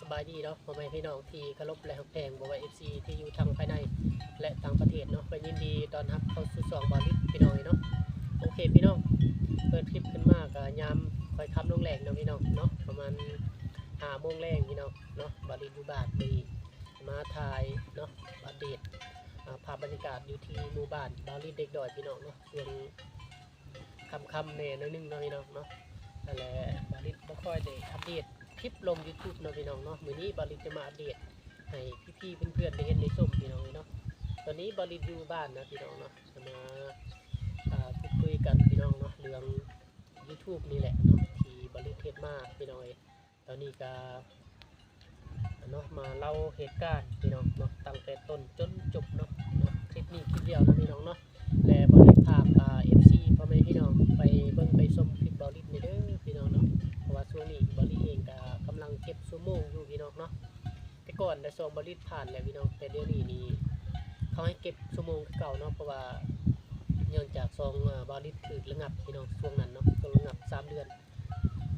ສະບາຍດີເນາະ ພໍ່ແມ່ພີ່ນ້ອງທີ່ເຄົາລົບ ແລະ ຮັກແພງ, ບໍ່ວ່າເອັຟຊີທີ່ຢູ່ທັງພາຍໃນ ແລະ ຕ່າງປະເທດເນາະ, ກໍຍິນດີຕ້ອນຮັບເຂົ້າສູ່ຊ່ອງບ່າວລິດ ພີ່ນ້ອງເອີຍເນາະ. ໂອເຄ ພີ່ນ້ອງ, ເປີດຄລິບຂຶ້ນມາກໍຍາມຄ່ອຍຄ່ຳລົງແລງເນາະ ພີ່ນ້ອງເນາະ, ປະມານຫ້າໂມງແລງ ພີ່ນ້ອງເນາະ. ບ່າວລິດຢູ່ບ້ານ ມື້ນີ້ມາຖ່າຍເນາະ ອັບເດດ ອ່າ ພາບບັນຍາກາດຢູ່ທີ່ໝູ່ບ້ານບ່າວລິດເດັກດອຍ ພີ່ນ້ອງເນາະ, ຊ່ວງ ຄ່ຳໆແດ່ໜ້ອຍໜຶ່ງເນາະ ພີ່ນ້ອງເນາະ. ນັ້ນແຫຼະ ບ່າວລິດບໍ່ຄ່ອຍໄດ້ອັບເດດຄລິບລົງ YouTube ເນາະ ພີ່ນ້ອງເນາະ. ມື້ນີ້ບ່າວລິດຈະມາອັບເດດໃຫ້ພີ່ໆເພື່ອນໆໄດ້ເຫັນໄດ້ຊົມ ພີ່ນ້ອງເນາະ. ຕອນນີ້ບ່າວລິດຢູ່ບ້ານນະ ພີ່ນ້ອງເນາະ, ຈະມາ ອ່າ ພູດຄຸຍກັນ ພີ່ນ້ອງເນາະ ເລື່ອງ YouTube ນີ້ແຫຼະເນາະ ທີ່ບ່າວລິດເຮັດມາ ພີ່ນ້ອງເອີຍ. ຕອນນີ້ກະເນາະ ມາເລົ່າເຫດການ ພີ່ນ້ອງເນາະ ຕັ້ງແຕ່ຕົ້ນຈົນຈົບເນາະ, ເນາະ ຄລິບນີ້ຄລິບດຽວເນາະ ພີ່ນ້ອງເນາະ. ແລະ ບ່າວລິດຝາກ ອ່າ ເອັຟຊີ ພໍ່ແມ່ພີ່ນ້ອງໄປເບິ່ງໄປຊົມຄລິບບ່າວລິດແດ່ເດີ ພີ່ນ້ອງເນາະ, ເພາະວ່າຊ່ວງນີ້ບ່າວລິດເອງກະກຳລັງເກັບຊົ່ວໂມງຢູ່ ພີ່ນ້ອງເນາະ. ແຕ່ກ່ອນແຕ່ຊ່ອງບ່າວລິດຜ່ານແລ້ວ ພີ່ນ້ອງ, ແຕ່ດຽວນີ້ນີ້ເຂົາໃຫ້ເກັບຊົ່ວໂມງຄືເກົ່າເນາະ, ເພາະວ່າເນື່ອງຈາກຊ່ອງ ອ່າ ບ່າວລິດຖືກລະງັບ ພີ່ນ້ອງ, ຊ່ວງນັ້ນເນາະ ຊ່ວງລະງັບສາມເດືອນ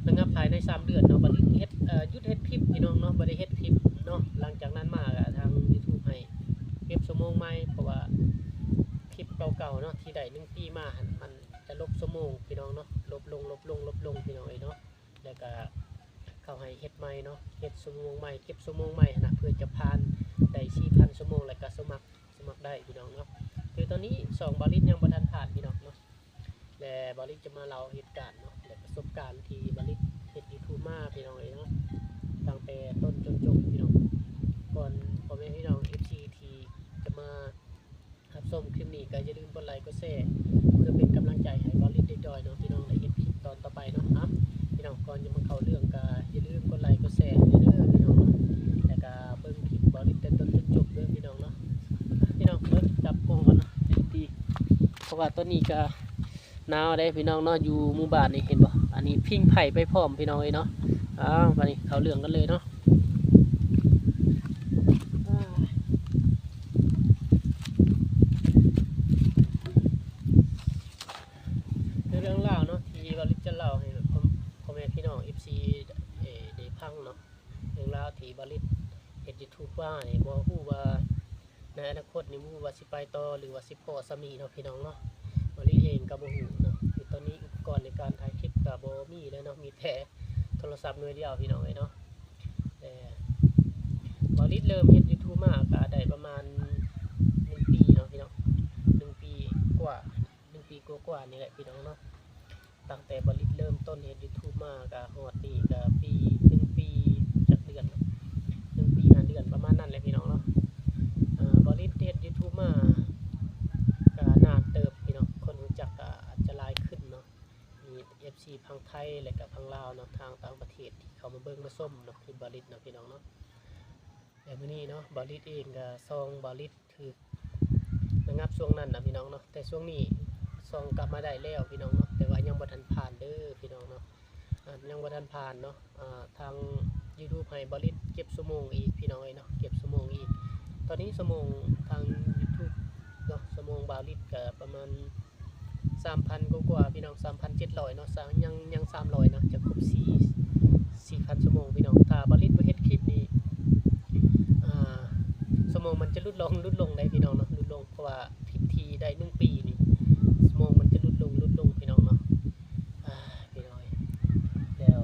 ລະງັບພາຍໃນສາມເດືອນເນາະ, ບັດນີ້ເຮັດ ເອີ ຢຸດເຮັດຄລິບ ພີ່ນ້ອງເນາະ, ບໍ່ໄດ້ເຮັດຄລິບເນາະ. ຫຼັງຈາກນັ້ນມາກໍທາງ YouTube ໃຫ້ເກັບຊົ່ວໂມງໃໝ່ ເພາະວ່າຄລິບເກົ່າໆເນາະ ທີ່ໄດ້ໜຶ່ງປີມາຫັ້ນ ມັນຈະລົບຊົ່ວໂມງ ພີ່ນ້ອງເນາະ, ລົບລົງ ລົບລົງ ລົບລົງ ພີ່ນ້ອງເອີຍເນາະ. ແລ້ວກໍເຂົາໃຫ້ເຮັດໃໝ່ເນາະ, ເຮັດຊົ່ວໂມງໃໝ່ ເກັບຊົ່ວໂມງໃໝ່ຫັ້ນນະ, ເພື່ອຈະຜ່ານໄດ້ສີ່ພັນຊົ່ວໂມງ ແລ້ວກໍສະໝັກ ສະໝັກໄດ້ ພີ່ນ້ອງເນາະ. ຄືຕອນນີ້ຊ່ອງບ່າວລິດຍັງບໍ່ທັນຜ່ານ ພີ່ນ້ອງເນາະ. ແລະ ບ່າວລິດຈະມາເລົ່າເຫດການເນາະ ແລະ ປະສົບການທີ່ບ່າວລິດເຮັດ YouTube ມາ ພີ່ນ້ອງເອີຍເນາະ, ຕັ້ງແຕ່ຕົ້ນຈົນຈົບ ພີ່ນ້ອງ. ກ່ອນພໍ່ແມ່ພີ່ນ້ອງ ເອັຟຊີ ທີ່ຈະມາຮັບຊົມຄລິບນີ້ ກໍຢ່າລືມກົດໄລກົດແຊ ເພື່ອເປັນກຳລັງໃຈໃຫ້ບ່າວລິດເດັກດອຍເນາະ ພີ່ນ້ອງ, ໄດ້ເຮັດຄລິບຕອນຕໍ່ໄປເນາະ. ເອົາ ພີ່ນ້ອງ, ກ່ອນຈະມາເຂົ້າເລື່ອງ ກໍຢ່າລືມກົດໄລກົດແຊເດີ ພີ່ນ້ອງເນາະ, ແລ້ວກໍເບິ່ງຄລິບບ່າວລິດແຕ່ຕົ້ນຈົນຈົບເດີ ພີ່ນ້ອງເນາະ. ພີ່ນ້ອງ ເບິ່ງຈັບກ້ອງກ່ອນເນາະ ເອັຟຊີ ເພາະວ່າຕອນນີ້ກໍ ໜາວເດ້ພີ່ນ້ອງເນາະ, ຢູ່ໝູ່ບ້ານນີ້ເຫັນບໍ່, ອັນນີ້ຜິງໄຟໄປພ້ອມ ພີ່ນ້ອງເອີຍເນາະ. ອ້າວ ບາດນີ້ເຂົ້າເລື່ອງກັນເລີຍເນາະ. ຄືເລື່ອງລາວເນາະ ທີ່ບ່າວລິດຈະເລົ່າໃຫ້ພໍ່ແມ່ພີ່ນ້ອງ ເອັຟຊີ ເອີ ໄດ້ຟັງເນາະ, ເລື່ອງລາວທີ່ບ່າວລິດເຮັດ YouTube ມານີ້ ບໍ່ຮູ້ວ່າ ໃນອະນາຄົດນີ້ບໍ່ຮູ້ວ່າຊິໄປຕໍ່ ຫຼືວ່າຊິພໍ້ສ່ຳນີ້ເນາະ ພີ່ນ້ອງເນາະ. ບ່າວລິດເອງກໍບໍ່ຮູ້ເນາະ, ຄືຕອນນີ້ອຸປະກອນໃນການຖ່າຍຄລິບກໍບໍ່ມີແລ້ວເນາະ, ມີແຕ່ໂທລະສັບໜ່ວຍດຽວ ພີ່ນ້ອງເອີຍເນາະ. ແຕ່ບ່າວລິດເລີ່ມເຮັດ YouTube ມາກໍໄດ້ປະມານໜຶ່ງປີເນາະ ພີ່ນ້ອງ, ໜຶ່ງປີກວ່າ ໜຶ່ງປີກວ່າໆນີ້ແຫຼະ ພີ່ນ້ອງເນາະ. ຕັ້ງແຕ່ບ່າວລິດເລີ່ມຕົ້ນເຮັດ YouTube ມາ ກະຮອດນີ້ກະປີ ໜຶ່ງປີຈັກເດືອນ ໜຶ່ງປີຫ້າເດືອນ ປະມານນັ້ນແຫຼະ ພີ່ນ້ອງເນາະ. ເອີ ບ່າວລິດເຮັດ YouTube ມາກະນານເຕີບ ພີ່ນ້ອງ, ຄົນຮູ້ຈັກກະອາດຈະຫຼາຍຂຶ້ນເນາະ, ມີ ເອັຟຊີ ຝັ່ງໄທ ແລະກະຝັ່ງລາວເນາະ, ທາງຕ່າງປະເທດທີ່ເຂົ້າມາເບິ່ງມາຊົມເນາະ ຄລິບບ່າວລິດເນາະ ພີ່ນ້ອງເນາະ. ແລະມື້ນີ້ເນາະ ບ່າວລິດເອງກະ ຊ່ອງບ່າວລິດ ຖືກລະງັບຊ່ວງນັ້ນນະ ພີ່ນ້ອງເນາະ, ແຕ່ຊ່ວງນີ້ຊ່ອງກັບມາໄດ້ແລ້ວ ພີ່ນ້ອງເນາະ, ແຕ່ວ່າຍັງບໍ່ທັນຜ່ານເດີ ພີ່ນ້ອງເນາະ, ອາ ຍັງບໍ່ທັນຜ່ານເນາະ. ອາ ທາງ YouTube ໃຫ້ບ່າວລິດເກັບຊົ່ວໂມງອີກ ພີ່ນ້ອງເອີຍເນາະ, ເກັບຊົ່ວໂມງອີກ. ຕອນນີ້ຊົ່ວໂມງທາງ YouTube ເນາະ, ຊົ່ວໂມງບ່າວລິດກະປະມານ ສາມພັນກວ່າໆ ພີ່ນ້ອງ, ສາມພັນເຈັດຮ້ອຍເນາະ, ຍັງ ຍັງສາມຮ້ອຍເນາະ, ຈະຄົບສີ່ ສີ່ພັນຊົ່ວໂມງ ພີ່ນ້ອງ. ຖ້າບ່າວລິດບໍ່ເຮັດຄລິບນີ້ ອ່າ ຊົ່ວໂມງມັນຈະຫຼຸດລົງ ຫຼຸດລົງໄດ໋ ພີ່ນ້ອງເນາະ, ຫຼຸດລົງ, ເພາະວ່າຄລິບທີ່ໄດ້ໜຶ່ງປີນີ້ ຊົ່ວໂມງມັນຈະຫຼຸດລົງ ຫຼຸດລົງ ພີ່ນ້ອງເນາະ. ອາ ພີ່ນ້ອງ ແລ້ວ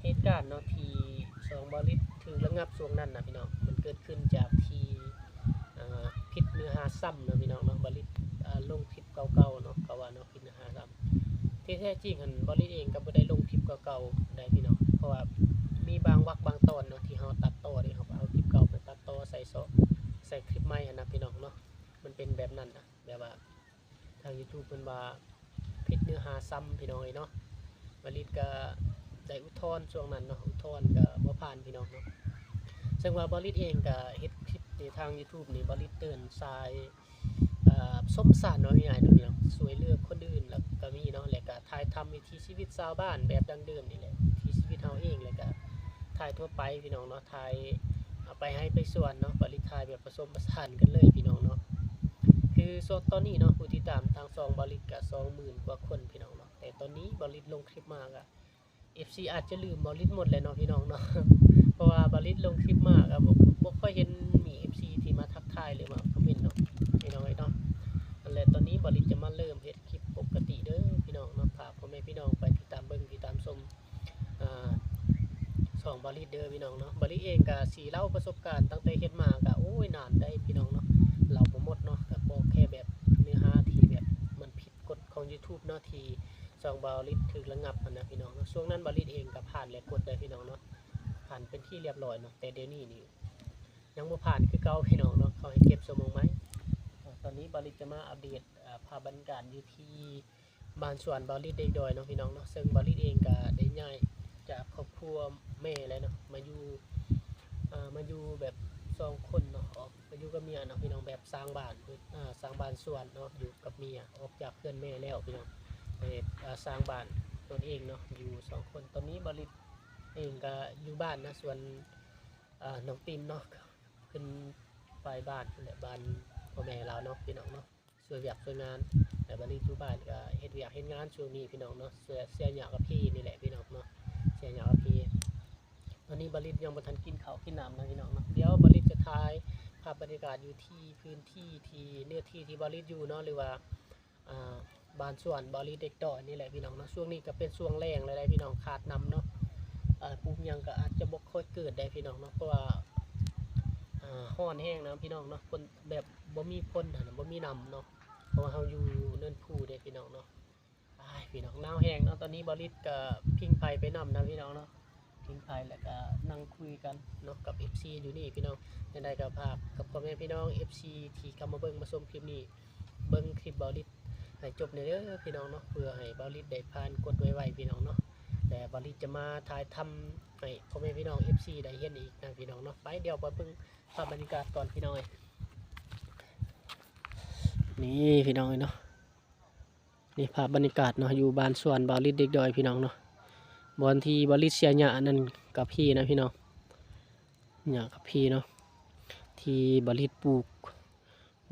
ເຫດການເນາະ ທີ່ຊ່ອງບ່າວລິດຖືກລະງັບຊ່ວງນັ້ນນະ ພີ່ນ້ອງ, ມັນເກີດຂຶ້ນຈາກທີ່ ອ່າ ຜິດເນື້ອຫາຊ້ຳເນາະ ພີ່ນ້ອງເນາະ. ບ່າວລິດ ອ່າ ລົງຄລິບເກົ່າໆເນາະ ເຂົາວ່າເນາະ ຜິດເນື້ອຫາຊ້ຳ. ທີ່ແທ້ຈິງຫັ້ນ ບ່າວລິດເອງກໍບໍ່ໄດ້ລົງຄລິບເກົ່າໆໃດ໋ ພີ່ນ້ອງ, ເພາະວ່າມີບາງວັກບາງຕອນເນາະ ທີ່ເຮົາຕັດຕໍ່ເດ້, ເຮົາກໍເອົາຄລິບເກົ່າໄປຕັດຕໍ່ໃສ່ເຊາະ ໃສ່ຄລິບໃໝ່ຫັ້ນນະ ພີ່ນ້ອງເນາະ. ມັນເປັນແບບນັ້ນນະ, ແບບວ່າ ທາງ YouTube ເພິ່ນວ່າຜິດເນື້ອຫາຊ້ຳ ພີ່ນ້ອງເອີຍເນາະ. ບ່າວລິດກໍໄດ້ອຸດທອນຊ່ວງນັ້ນເນາະ, ອຸດທອນກໍບໍ່ຜ່ານ ພີ່ນ້ອງເນາະ. ເຊິ່ງວ່າບ່າວລິດເອງກໍເຮັດຄລິບໃນທາງ YouTube ນີ້ ບ່າວລິດເດີນສາຍ ເອີ ປະສົມປະສານ ເວົ້າງ່າຍໆເນາະ ພີ່ນ້ອງ, ຊ່ວຍເຫຼືອຄົນອື່ນແລ້ວກໍມີເນາະ, ແລ້ວກໍຖ່າຍທຳວິຖີຊີວິດຊາວບ້ານແບບດັ້ງເດີມນີ້ແຫຼະ, ວິຖີຊີວິດເຮົາເອງ, ແລ້ວກໍຖ່າຍທົ່ວໄປ ພີ່ນ້ອງເນາະ, ຖ່າຍ ເອົາໄປໄຮ່ໄປສວນເນາະ, ບ່າວລິດຖ່າຍແບບປະສົມປະສານກັນເລີຍ ພີ່ນ້ອງເນາະ. ຄືຊ່ວງຕອນນີ້ເນາະ ຜູ້ຕິດຕາມທາງຊ່ອງບ່າວລິດກະສອງໝື່ນກວ່າຄົນ ພີ່ນ້ອງເນາະ, ແຕ່ຕອນນີ້ບ່າວລິດລົງຄລິບມາກະ ເອັຟຊີອາດຈະລືມບ່າວລິດໝົດແລ້ວເນາະພີ່ນ້ອງເນາະ ເພາະວ່າບ່າວລິດລົງຄລິບມາກໍບໍ່ ບໍ່ຄ່ອຍເຫັນມີເອັຟຊີທີ່ມາທັກທາຍ ຫຼືວ່າຄອມເມັນເນາະ ພີ່ນ້ອງເອີຍເນາະ. ນັ້ນແຫຼະ ຕອນນີ້ບ່າວລິດຈະມາເລີ່ມເຮັດຄລິບປົກກະຕິເດີພີ່ນ້ອງເນາະ. ຝາກພໍ່ແມ່ພີ່ນ້ອງໄປຕິດຕາມເບິ່ງ ຕິດຕາມຊົມ ອ່າ ຊ່ອງບ່າວລິດເດີພີ່ນ້ອງເນາະ. ບ່າວລິດເອງກໍຊິເລົ່າປະສົບການຕັ້ງແຕ່ເຮັດມາກໍ ໂອ້ຍ ນານໄດ໋ພີ່ນ້ອງເນາະ ເລົ່າບໍ່ໝົດເນາະ. ກໍບອກແຄ່ແບບເນື້ອຫາທີ່ແບບມັນຜິດກົດຂອງ YouTube ເນາະ ທີ່ ຊ່ອງບ່າວລິດຖືກລະງັບຫັ້ນນະພີ່ນ້ອງເນາະ. ຊ່ວງນັ້ນບ່າວລິດເອງກໍຜ່ານແລ້ວກົດໄດ້ພີ່ນ້ອງເນາະ ຜ່ານເປັນທີ່ລຽບຮ້ອຍເນາະ ແຕ່ດຽວນີ້ນີ້ຍັງບໍ່ຜ່ານຄືເກົ່າພີ່ນ້ອງເນາະ ເຂົາໃຫ້ເກັບຊົ່ວໂມງໃໝ່. ຕອນນີ້ບ່າວລິດຈະມາອັບເດດ ອ່າ ພາບບັນຍາກາດຢູ່ທີ່ບ້ານສວນບ່າວລິດເດັກດອຍເນາະພີ່ນ້ອງເນາະ. ເຊິ່ງບ່າວລິດເອງກໍໄດ້ຍ້າຍຈາກຄອບຄົວແມ່ແລ້ວເນາະ ມາຢູ່ ອ່າ ມາຢູ່ແບບສອງຄົນເນາະ ອອກ ໄປຢູ່ກັບເມຍເນາະພີ່ນ້ອງ ແບບສ້າງບ້ານ ເອີ ສ້າງບ້ານສວນເນາະ ຢູ່ກັບເມຍ ອອກຈາກເຮືອນແມ່ແລ້ວພີ່ນ້ອງ ໄປ ເອີ ສ້າງບ້ານຕົນເອງເນາະ ຢູ່ສອງຄົນ. ຕອນນີ້ບ່າວລິດເອງກໍຢູ່ບ້ານນະ ສວນ ເອີ ນ້ອງຕິມເນາະ ຂຶ້ນໄປບ້ານພຸ້ນແຫຼະ ບ້ານພໍ່ແມ່ລາວເນາະພີ່ນ້ອງເນາະ ຊ່ວຍວຽກຊ່ວຍງານ. ແລ້ວບ່າວລິດຢູ່ບ້ານກໍເຮັດວຽກເຮັດງານຊ່ວງນີ້ພີ່ນ້ອງເນາະ ເສຍ ເສຍຫຍ້າກັບເພນີ້ແຫຼະພີ່ນ້ອງເນາະ ເສຍຫຍ້າກັບເພ. ຕອນນີ້ບ່າວລິດຍັງບໍ່ທັນກິນເຂົ້າກິນນ້ຳນະພີ່ນ້ອງເນາະ ດຽວບ່າວລິດຈະຖ່າຍພາບບັນຍາກາດຢູ່ທີ່ພື້ນທີ່ ທີ່ເນື້ອທີ່ທີ່ບ່າວລິດຢູ່ເນາະ ຫຼືວ່າ ອ່າ ບ້ານສວນບ່າວລິດເດັກດອຍນີ້ແຫຼະພີ່ນ້ອງເນາະ. ຊ່ວງນີ້ກໍເປັນຊ່ວງແລ້ງແລ້ວເດ້ພີ່ນ້ອງ ຂາດນ້ຳເນາະ ອ່າ ປູກຫຍັງກໍອາດຈະບໍ່ຄ່ອຍເກີດໄດ້ພີ່ນ້ອງເນາະ ເພາະວ່າ ອ່າ ຮ້ອນແຮງນະພີ່ນ້ອງເນາະ ຝົນແບບບໍ່ມີຝົນຫັ້ນນະ ບໍ່ມີນ້ຳເນາະ ເພາະວ່າເຮົາຢູ່ເນີນພູເດ້ພີ່ນ້ອງເນາະ. ອ້າຍ ພີ່ນ້ອງ ໜາວແຮງເນາະ. ຕອນນີ້ບ່າວລິດກໍຜິງໄຟໄປນຳນະພີ່ນ້ອງເນາະ ຜິງໄຟ ແລ້ວກໍນັ່ງຄຸຍກັນເນາະກັບເອັຟຊີຢູ່ນີ້ພີ່ນ້ອງ. ຈັ່ງໃດກໍຝາກກັບພໍ່ແມ່ພີ່ນ້ອງເອັຟຊີທີ່ເຂົ້າມາເບິ່ງມາຊົມຄລິບນີ້ ເບິ່ງຄລິບບ່າວລິດໃຫ້ຈົບແດ່ເດີພີ່ນ້ອງເນາະ ເພື່ອໃຫ້ບ່າວລິດໄດ້ຜ່ານກົດໄວໆພີ່ນ້ອງເນາະ. ແຕ່ບ່າວລິດຈະມາຖ່າຍທຳໃຫ້ພໍ່ແມ່ພີ່ນ້ອງເອັຟຊີໄດ້ເຫັນອີກນະພີ່ນ້ອງເນາະ. ໄປ ດຽວໄປເບິ່ງພາບບັນຍາກາດກ່ອນພີ່ນ້ອງເອີຍ. ນີ້ພີ່ນ້ອງເອີຍເນາະ ນີ້ພາບບັນຍາກາດເນາະ ຢູ່ບ້ານສວນບ່າວລິດເດັກດອຍພີ່ນ້ອງເນາະ. ບ່ອນທີ່ບ່າວລິດເສຍຫຍ້າອັນນັ້ນກະເພນະພີ່ນ້ອງ ຫຍ້າກະເພເນາະ ທີ່ບ່າວລິດປູກ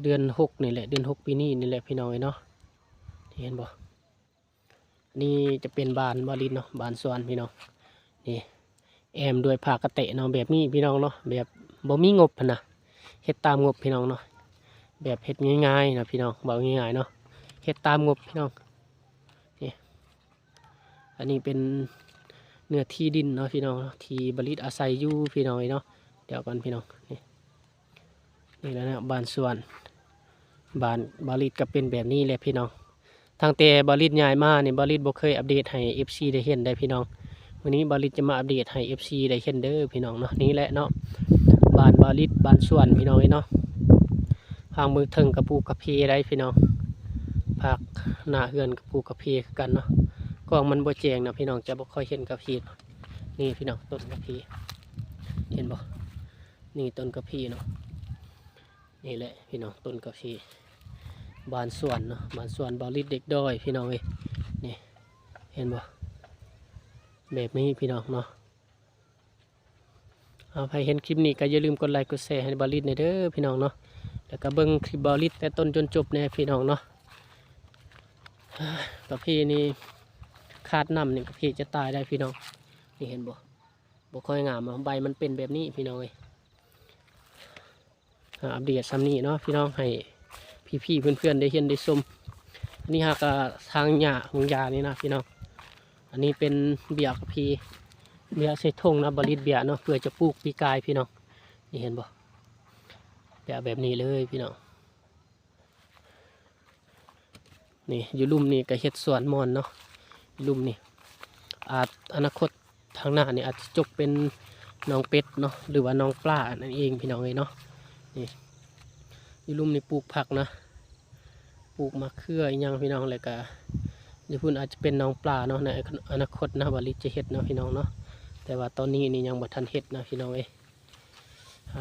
ເດືອນຫົກນີ້ແຫຼະ ເດືອນຫົກປີນີ້ນີ້ແຫຼະພີ່ນ້ອງເອີຍເນາະ. ເຫັນບໍ່? ນີ້ຈະເປັນບ້ານບ່າວລິດເນາະ ບ້ານສວນພີ່ນ້ອງ. ນີ້ ແອ້ມດ້ວຍຜ້າກະແຕະເນາະ ແບບນີ້ພີ່ນ້ອງເນາະ ແບບບໍ່ມີງົບຫັ້ນນະ ເຮັດຕາມງົບພີ່ນ້ອງເນາະ ແບບເຮັດງ່າຍໆນະພີ່ນ້ອງ ເວົ້າງ່າຍໆເນາະ ເຮັດຕາມງົບພີ່ນ້ອງ. ນີ້ ອັນນີ້ເປັນເນື້ອທີ່ດິນເນາະພີ່ນ້ອງເນາະ ທີ່ບ່າວລິດອາໄສຢູ່ພີ່ນ້ອງເອີຍເນາະ. ດຽວກ່ອນພີ່ນ້ອງ ນີ້ ນີ້ແຫຼະເນາະ ບ້ານສວນ ບ້ານບ່າວລິດກໍເປັນແບບນີ້ແຫຼະພີ່ນ້ອງ. ຕັ້ງແຕ່ບ່າວລິດຍ້າຍມານີ້ ບ່າວລິດບໍ່ເຄີຍອັບເດດໃຫ້ເອັຟຊີໄດ້ເຫັນໄດ໋ພີ່ນ້ອງ. ມື້ນີ້ບ່າວລິດຈະມາອັບເດດໃຫ້ເອັຟຊີໄດ້ເຫັນເດີພີ່ນ້ອງເນາະ. ນີ້ແຫຼະເນາະ ບ້ານບ່າວລິດ ບ້ານສວນພີ່ນ້ອງເອີຍເນາະ. ທາງເບື້ອງເທິງກໍປູກກາເຟໄດ໋ພີ່ນ້ອງ ພາກໜ້າເຮືອນກໍປູກກາເຟຄືກັນເນາະ. ກ້ອງມັນບໍ່ແຈ້ງເນາະພີ່ນ້ອງ ຈະບໍ່ຄ່ອຍເຫັນກາເຟ. ນີ້ພີ່ນ້ອງ ຕົ້ນກາເຟ ເຫັນບໍ່? ນີ້ຕົ້ນກາເຟເນາະ. ນີ້ແຫຼະພີ່ນ້ອງ ຕົ້ນກາເຟ ບ້ານສວນເນາະ ບ້ານສວນບ່າວລິດເດັກດອຍພີ່ນ້ອງເອີຍ. ນີ້ ເຫັນບໍ່? ແບບນີ້ພີ່ນ້ອງເນາະ. ເອົາ ໃຜເຫັນຄລິບນີ້ກໍຢ່າລືມກົດໄລກົດແຊໃຫ້ບ່າວລິດແດ່ເດີພີ່ນ້ອງເນາະ ແລ້ວກໍເບິ່ງຄລິບບ່າວລິດແຕ່ຕົ້ນຈົນຈົບແດ່ພີ່ນ້ອງເນາະ. ກາເຟນີ້ຂາດນ້ຳນີ້ກາເຟຈະຕາຍໄດ້ພີ່ນ້ອງ. ນີ້ເຫັນບໍ່? ບໍ່ຄ່ອຍງາມເນາະ ໃບມັນເປັນແບບນີ້ພີ່ນ້ອງເອີຍ. ອ່າ ອັບເດດຊ່ຳນີ້ເນາະພີ່ນ້ອງ ໃຫ້ພີ່ໆເພື່ອນໆໄດ້ເຫັນໄດ້ຊົມ. ອັນນີ້ຫາກະຖາງຫຍ້າຫົງຢານີ້ນະພີ່ນ້ອງ. ອັນນີ້ເປັນເບ້ຍກາເຟ ເບ້ຍໃສ່ຖົງນະ ບ່າວລິດເບ້ຍເນາະ ເພື່ອຈະປູກປີກາຍພີ່ນ້ອງ. ນີ້ເຫັນບໍ່? ເບ້ຍແບບນີ້ເລີຍພີ່ນ້ອງ. ນີ້ຢູ່ລຸ່ມນີ້ກໍເຮັດສວນມ່ອນເນາະ. ລຸ່ມນີ້ອາດ ອະນາຄົດທາງໜ້ານີ້ອາດຈະຈົກເປັນໜອງເປັດເນາະ ຫຼືວ່າໜອງປານັ້ນເອງພີ່ນ້ອງເອີຍເນາະ. ນີ້ຢູ່ລຸ່ມນີ້ປູກຜັກນະ ປູກໝາກເຂືອອີ່ຫຍັງພີ່ນ້ອງ. ແລ້ວກະຢູ່ພຸ້ນອາດຈະເປັນໜອງປາເນາະ ໃນອະນາຄົດນະ ບ່າວລິດຈະເຮັດເນາະພີ່ນ້ອງເນາະ. ແຕ່ວ່າຕອນນີ້ນີ້ຍັງບໍ່ທັນເຮັດນະພີ່ນ້ອງເອີຍ.